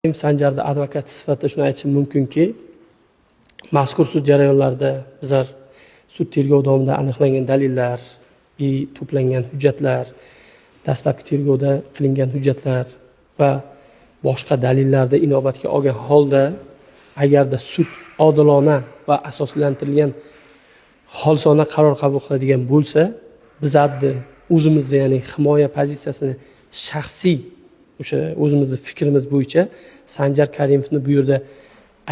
Sanjarni advokat sifatida shuni aytishim mumkinki, mazkur sud jarayonlarida bizlar sud tergov davomida aniqlangan dalillar и to'plangan hujjatlar, dastlabki tergovda qilingan hujjatlar va boshqa dalillarni inobatga olgan holda, agarda sud odilona va asoslantirilgan xolisona qaror qabul qiladigan bo'lsa, bizlarni o'zimizni, ya'ni himoya pozitsiyasini shaxsiy o'sha o'zimizni fikrimiz bo'yicha Sanjar Karimovni bu yerda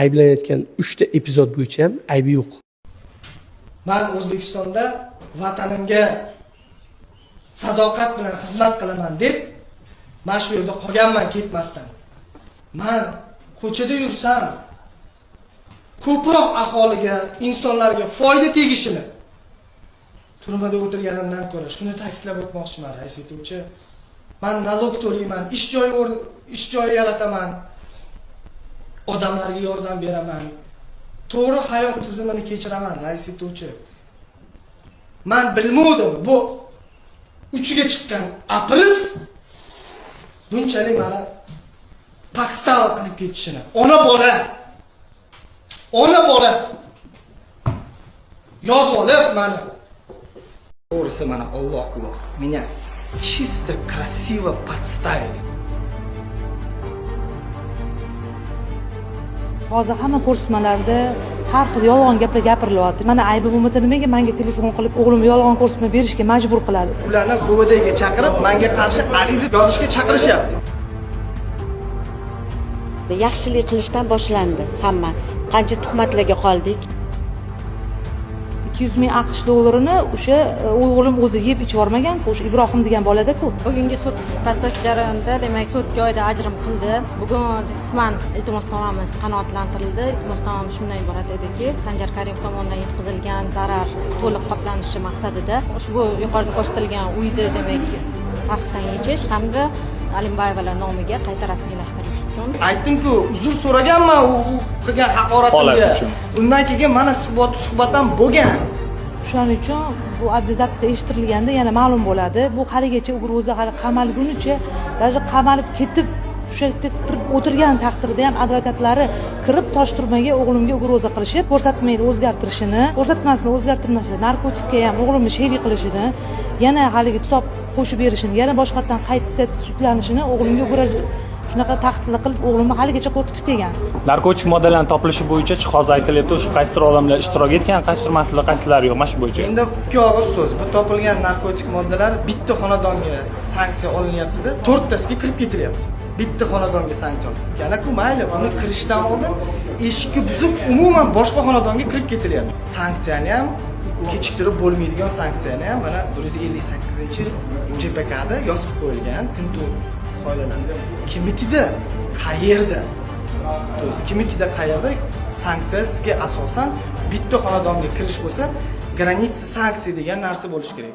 ayblanayotgan 3 ta epizod bo'yicha ham aybi yo'q. Man O'zbekistonda vatanimga sadoqat bilan xizmat qilaman deb man shu yerda qolganman ketmasdan. Man ko'chada yursam ko'proq aholiga, insonlarga foyda tegishini turmada o'tirganimdan ko'ra, shuni ta'kidlab o'tmoqchiman, rais etuvchi. Man налог to'layman, ish joyi yarataman, odamlarga yordam beraman. To'g'ri hayot tizimini kechiraman, rais etuvchi. Man bilmovdim, bu uchiga chiqqan оперис bunchalik mani подстава qilib ketishini. Ona bola. Ona bola yozib olib mani. To'g'risi, mana Alloh guvoh. Меня чисто красиво подставили. Hozir hamma ko'rsatmalarda har xil yolg'on gaplar gapirilyapti. Mana, aybi bo'lmasa, nimaga manga telefon qilib, o'g'limni yolg'on ko'rsatma berishga majbur qiladi? Ularni ГОВД ga chaqirib, menga qarshi ariza yozishga chaqirishyapti. Yaxshilik qilishdan boshlandi hammasi. Qancha tuhmatlarga qoldik. 200 000 AQSh dollarini o'sha o'g'lim o'zi yeb ichib yubormaganku, o'sha Ibrohim degan bolada-ku. Bugungi sud protsess jarayonida, demak, sud joyida ajrim qildi. Bugun qisman iltimosnomamiz qanoatlantirildi. Iltimosnomamiz shundan iborat ediki, Sanjar Karimov tomonidan yetkazilgan zarar to'liq qoplanishi maqsadida ushbu yuqorida ko'rsatilgan uyni, demak, taxtdan yechish hamda Alimbayevalar nomiga qayta rasmiylashtirish uchun. Aytdim-ku, uzr so'raganman u qilgan haqoratimga. Holat uchun. Undan keyin mana suhbat ham bo'lgan. O'shaning uchun bu аудиозапись da eshittirilganda yana ma'lum bo'ladi. Bu haligacha угроза, hali qamalgunicha, даже qamalib ketib, o'sha yerda kirib o'tirgan taqdirda ham advokatlari kirib Toshturmaga o'g'limga угроза qilishib, ko'rsatmaydi o'zgartirishini, ko'rsatmasini o'zgartirmasa, narkotikka ham o'g'limni sherik qilishini, yana haligi hisob qo'shib berishini, yana boshqatdan qayta sudlanishini o'g'limga угроза, shunaqa tahdidlar qilib, o'g'limni haligacha qo'rqitib kelgan. Narkotik moddalarni topilishi bo'yicha hozir aytilyapti, o'sha qaysidir odamlar ishtirok etgan, qaysidir masalalar, qaysilari yo'q, mana shu bo'yicha. Endi ikki og'iz so'z. Bu topilgan narkotik moddalar bitta xonadonga sanksiya olinyapti-da, to'rttasiga kirib ketilyapti. Bitta xonadonga sanksiya olib. Yana-ku mayli, uni kirishdan oldin eshikni buzib, umuman boshqa xonadonga kirib ketilyapti. Sanksiyani ham kechiktirib bo'lmaydigan, sanksiyani ham mana 158-ЧПК da yozib qo'yilgan tintuv qoidalari. Kimnikida qayerda? То есть kimnikida qayerda sanksiyasiga asosan bitta xonadonga kirish bo'lsa, граница санкций degan narsa bo'lishi kerak.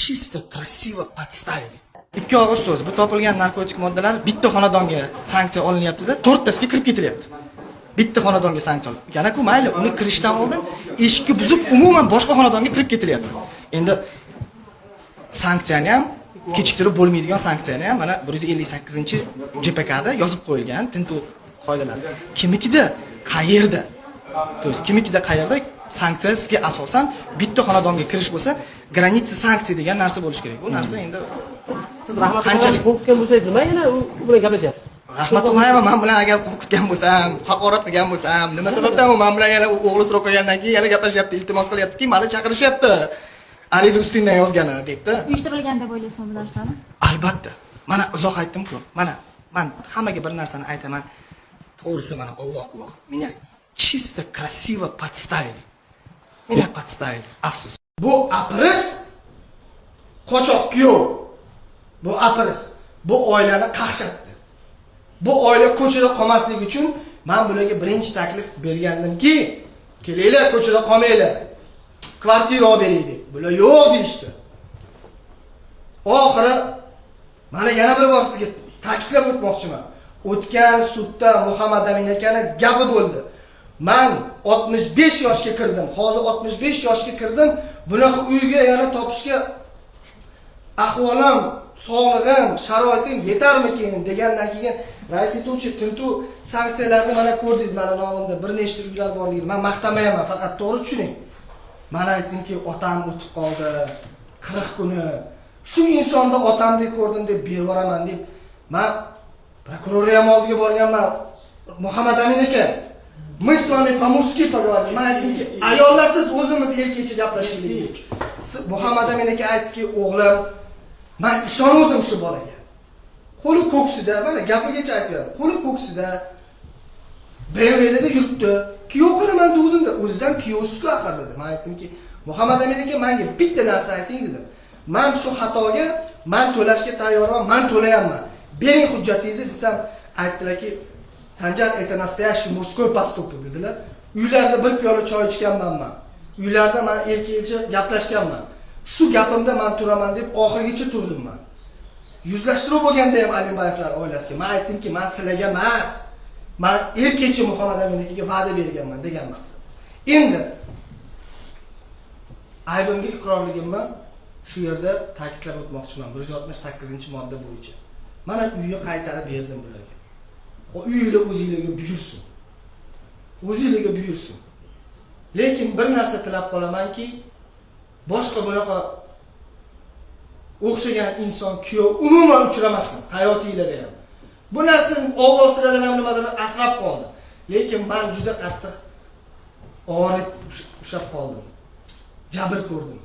Чисто красиво подставили. Ikki og'iz so'z. Bu topilgan narkotik moddalar bitta xonadonga sanksiya olinyapti-da, to'rttasiga kirib ketilyapti. Bitta xonadonga sanksiya olib. Yana-ku mayli, uni kirishdan oldin eshikni buzib, umuman boshqa xonadonga kirib ketilyapti. Endi sanksiyani ham kechiktirib bo'lmaydigan, sanksiyani ham mana 158-ЧПК da yozib qo'yilgan tintuv qoidalari. Kimnikida qayerda? То есть kimnikida qayerda sanksiyasiga asosan bitta xonadonga kirish bo'lsa, граница санкций degan narsa bo'lishi kerak. Bu narsa endi Siz Rahmatulloh Qanchalik? qo'rqitgan bo'lsangiz, nima yana u bilan gaplashyapsiz? Rahmatullayeva man bilan agar qo'rqitgan bo'lsam, haqorat qilgan bo'lsam, nima sababdan u man bilan yana o'g'li so'rab qo'ygandan keyin yana gaplashyapti, iltimos qilyaptiki, mani chaqirishyapti. Ariza ustingdan yozgani debdi. Uyushtirilgan deb o'ylaysizmi bu narsani? Albatta. Mana uzoq aytdim-ku. Mana man hammaga bir narsani aytaman. To'g'risi, mana Alloh guvoh. Меня чисто красиво подставили. Меня подставили. Afsus. Bu оперис qochoq kuyov. Bu оперис bu oilani qaqshatdi. Bu oila ko'chada qolmasligi uchun man bularga birinchi taklif bergandimki, kelinglar, ko'chada qolmanglar. Kvartira olib beray deb. Bular yo'q deyishdi. Oxiri mana yana bir bor sizga ta'kidlab o'tmoqchiman. O'tgan sudda Muhammad Amin akani gapi bo'ldi. Man 65 yoshga kirdim. Hozir 65 yoshga kirdim. Bunaqa uyga yana topishga Ahvolim, sog'lig'im, sharoitim yetarmikin degandan keyin, rais etuvchi, tintuv sanksiyalarini mana ko'rdingiz, mani nomimda bir nechta uylar borligini. Man maqtamayapman, faqat to'g'ri tushuning. Man aytdimki, otam o'tib qoldi 40 kuni. Shu insonni otamdek ko'rdim deb berib yuboraman deb man prokurorni ham oldiga borganman. Muhammad Amin aka, мы с вами по-мужски поговорили. Man aytdimki, ayollarsiz o'zimiz erkakcha gaplashaylik. Muhammad Amin aka aytdiki, o'g'lim, man ishonuvdim shu bolaga. Qo'li ko'ksida, mana gapigacha aytyapman. Qo'li ko'ksida BMWda yuribdi. Kuyov qilaman degandimda, o'zidan kuyovsiz-ku axir dedi. Man aytdimki, Muhammad Amin aka, menga bitta narsa ayting dedim. Man shu xatoga man to'lashga tayyorman, man to'layapman. Bering hujjatingizni desam, aytdilarki, Sanjar, это настоящий мужской поступок dedilar. Uylarda bir piyola choy ichganman man. Uylarda man erkakcha gaplashganman. Shu gapimda man turaman deb oxirigacha turdim man. Yuzlashtiruv bo'lganda ham Alimbayevlar oilasiga man aytdimki, man sizlarga emas, man erkakcha Muhammad Amin akaga va'da berganman degan maqsad. Endi aybimga iqrorligimni shu yerda ta'kidlab o'tmoqchiman 168-modda bo'yicha. Mana uyni qaytarib berdim bularga. O uyinglar o'zinglarga buyursin. O'zinglarga buyursin. Lekin bir narsa tilab qolamanki, boshqa bunaqa o'xshagan inson kuyov umuman uchramasin hayotinglarda ham. Bu narsa Alloh sizlardan ham nimadir asrab qoldi. Lekin men juda qattiq og'irlik ushlab qoldim. Jabr ko'rdim.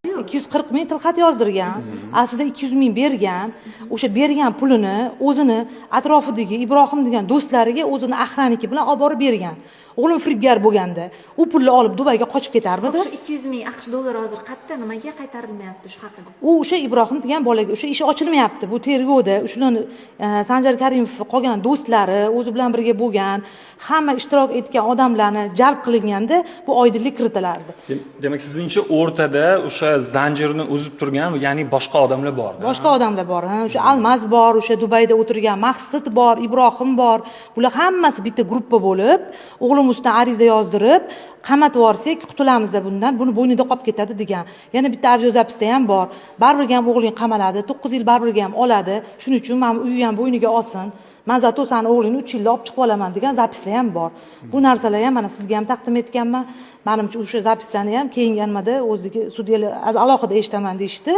240 ming tilxat yozdirgan, aslida 200 ming bergan. O'sha bergan pulini o'zini atrofidagi Ibrohim degan do'stlariga o'zini охранники bilan olib borib bergan. O'g'lim firibgar bo'lganda, u pulni olib Dubayga qochib ketarmidi? Shu 200 ming AQSh dollari hozir qayerda, nimaga qaytarilmayapti, shu haqida? U o'sha Ibrohim degan bolaga o'sha ishi ochilmayapti. Bu tergovda shularni Sanjar Karimov qolgan do'stlari, o'zi bilan birga bo'lgan, hamma ishtirok etgan odamlarni jalb qilinganda bu oydinlik kiritilardi. Demak, sizningcha, o'rtada o'sha zanjirni uzib turgan, ya'ni boshqa odamlar bor. Boshqa odamlar bor, ha, o'sha Almaz bor, o'sha Dubayda o'tirgan Maqsid bor, Ibrohim bor. Bular hammasi bitta gruppa bo'lib, o'g'lim ustidan ariza yozdirib, qamatib yuborsak, qutulamiz bundan, buni bo'ynida qolib ketadi degan. Yana bitta аудиозапись da ham bor. Baribir ham o'g'ling qamaladi, 9 yil baribir ham oladi. Shuning uchun mana bu uyi ham bo'yniga olsin. Man зато sani o'g'lingni 3 yilda olib chiqib olaman degan запись lar ham bor. Bu narsalar ham mana sizga ham taqdim etganman. Manimcha, o'sha запись larni ham keyingi nimada o'ziga sudyalar alohida eshitaman deyishdi.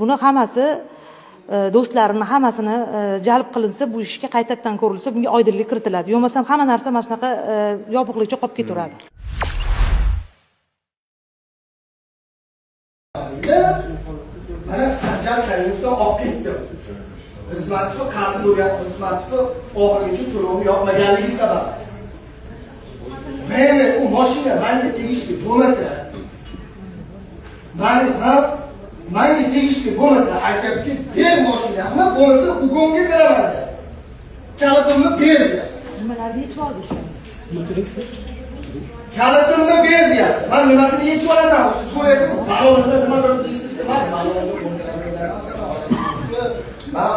Buni hammasi do'stlarimni hammasini jalb qilinsa, bu ishga qaytadan ko'rilsa, bunga oydinlik kiritiladi. Bo'lmasam hamma narsa mana shunaqa yopiqlikcha qolib ketaveradi. Mana Sanjar Karimovdan olib ketdim. Rismatovni qarzi bo'lgan, Rismatovni oxirigacha to'lovni yopmaganligi sabab. Meni u mashina menga tegishli bo'lmasa, mani ha, menga tegishli bo'lmasa, aytyaptiki, ber mashinamni, bo'lmasa угон ga beraman deyapti. Kalitimni ber deyapti. Nimalarni yechib oldi o'sha? Kalitimni ber deyapti. Man nimasini yechib olaman? Siz so'raydi, balonda nimadir deysiz, man balonni man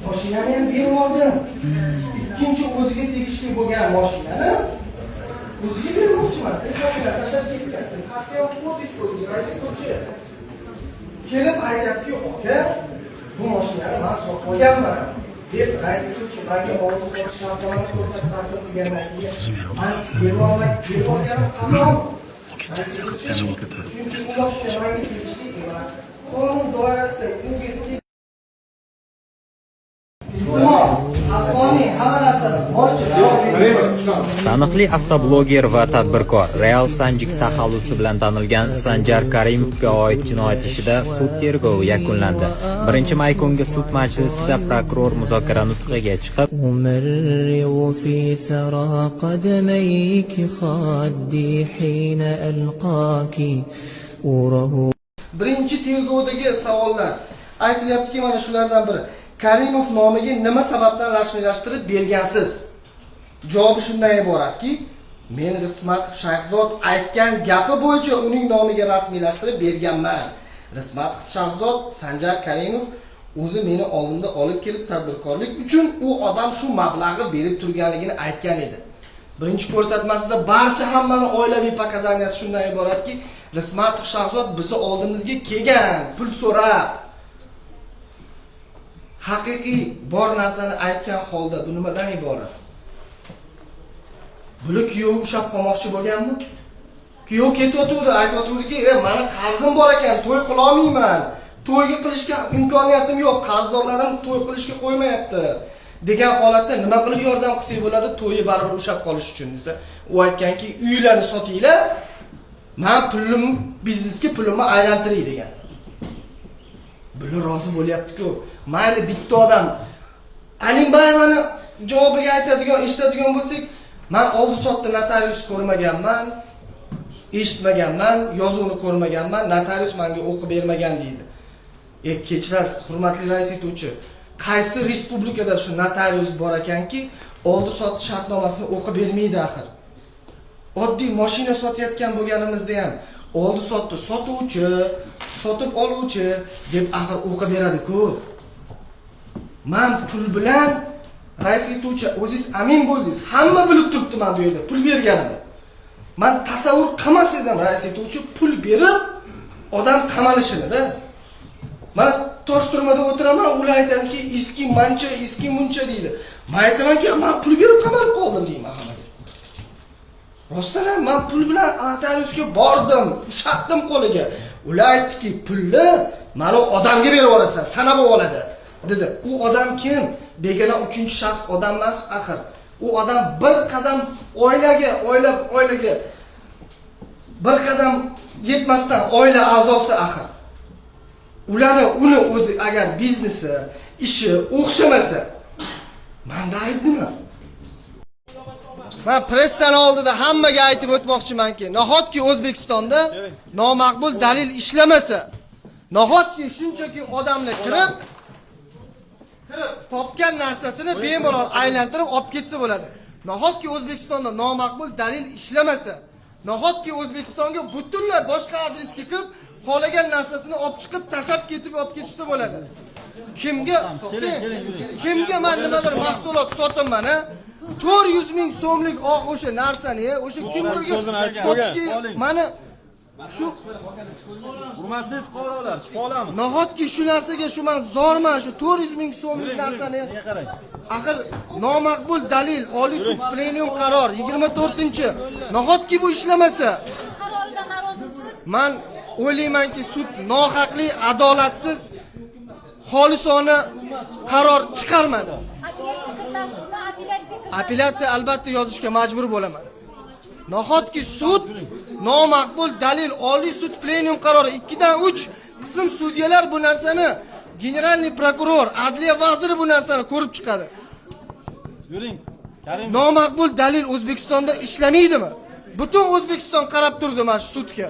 mashinani ham berib oldim. Ikkinchi o'ziga tegishli bo'lgan mashinani o'ziga bermoqchiman. Tilxatlar tashlab ketgan. Tilxatga ham qo'ydingiz o'zingiz, rais aytuvchi. Kelib aytyaptiki, aka, bu mashinani man sotib olganman deb rais aytuvchi menga oldi sotish shartnomasi ko'rsatib taqdim qilgandan keyin man berib olmay berib olganim xato. Chunki bu mashina menga tegishli emas. Qonun doirasida unga iltimos, haqqoniy hamma narsani boricha javob bering. Taniqli avtobloger va tadbirkor, Real Sanjik taxallusi bilan tanilgan Sanjar Karimovga oid jinoyat ishida sud tergovi yakunlandi. 1 may kungi sud majlisida prokuror muzokara nutqiga chiqib, أمرغ في ثرى قدميك خدي حين ألقاك أره Birinchi tergovdagi savollar aytilyaptiki, mana shulardan biri. Karimov nomiga nima sababdan rasmiylashtirib bergansiz? Javobi shundan iboratki, men Rismatov Shahzod aytgan gapi bo'yicha uning nomiga rasmiylashtirib berganman. Rismatov Shahzod Sanjar Karimov o'zi meni oldimda olib kelib tadbirkorlik uchun u odam shu mablag'ni berib turganligini aytgan edi. Birinchi ko'rsatmasida barcha hammani oilaviy показания si shundan iboratki, Rismatov Shahzod bizni oldimizga kelgan, pul so'rab. Haqiqiy bor narsani aytgan holda bu nimadan iborat? Buni kuyovi ushlab qolmoqchi bo'lganmi? Kuyov ketayotgandi, aytayotgandiki, mani qarzim bor ekan, to'y qila olmayman. To'yga qilishga imkoniyatim yo'q, qarzdorlarim to'y qilishga qo'ymayapti degan holatda nima qilib yordam qilsak bo'ladi, to'yi baribir ushlab qolish uchun desa, u aytganki, uylarni sotinglar, men pulim biznesga pulimni aylantiray degan. Bular rozi bo'lyapti-ku. Mayli bitta odam Alimbayevani javobiga aytadigan, eshitadigan bo'lsak, men oldi sotdi notarius ko'rmaganman, eshitmaganman, yozuvni ko'rmaganman, notarius menga o'qib bermagan deydi. Kechirasiz, hurmatli rais etuvchi, qaysi respublikada shu notarius bor ekanki, oldi sotdi shartnomasini o'qib bermaydi axir? Oddiy mashina sotayotgan bo'lganimizda ham oldi sotdi sotuvchi, sotib oluvchi deb axir o'qib beradi-ku. Men pul bilan rais etuvchi, o'zingiz amin bo'ldingiz, hamma bilib turibdi men bu yerda pul berganimni. Men tasavvur qilmas edim rais etuvchi pul berib odam qamalishini-da. Mana Toshturmada o'tiraman, ular aytadiki, eski mancha, eski muncha deydi. Men aytamanki, men pul berib qamalib qoldim deyman hammaga. Rostdan ham men pul bilan notariusga bordim, ushatdim qo'liga. Ular aytdiki, pulni mana odamga berib yuborasan, sanab oladi dedi. U odam kim? Begona uchinchi shaxs odam emas axir. U odam bir qadam oilaga, oilaga bir qadam yetmasdan oila a'zosi axir. Ularni uni o'zi agar biznesi, ishi o'xshamasa, menda ayb nima? Men pressani oldida hammaga aytib o'tmoqchimanki, nahotki O'zbekistonda nomaqbul dalil ishlamasa, nahotki shunchaki odamlar kirib topgan narsasini bemalol aylantirib olib ketsa bo'ladi. Nahotki O'zbekistonda nomaqbul dalil ishlamasa, nahotki O'zbekistonga butunlay boshqa adresga kirib, xohlagan narsasini olib chiqib, tashlab ketib olib ketishsa bo'ladi. Kimga? Kimga men nimadir mahsulot sotaman, ha? 400 ming so'mlik oq o'sha narsani, o'sha kimdirga sotishga mani shu hurmatli fuqarolar, chiqa olamiz. Nahotki shu narsaga shu men zorman, shu 400 ming so'mlik narsani. Axir nomaqbul dalil Oliy sud plenum qaror 24-chi. Nahotki bu ishlamasa? Qaroridan norozimisiz? Men o'ylaymanki, sud nohaqli, adolatsiz, xolisona qaror chiqarmadi. Apellyatsiya kiritasizmi? Apellyatsiya. Apellyatsiya albatta yozishga majbur bo'laman. Nahotki sud nomaqbul dalil Oliy sud plenum qarori 2dan 3 qism sudyalar bu narsani, generalniy prokuror, adliya vaziri bu narsani ko'rib chiqadi. Yuring. Karim. Nomaqbul dalil O'zbekistonda ishlamaydimi? Butun O'zbekiston qarab turdi mana shu sudga.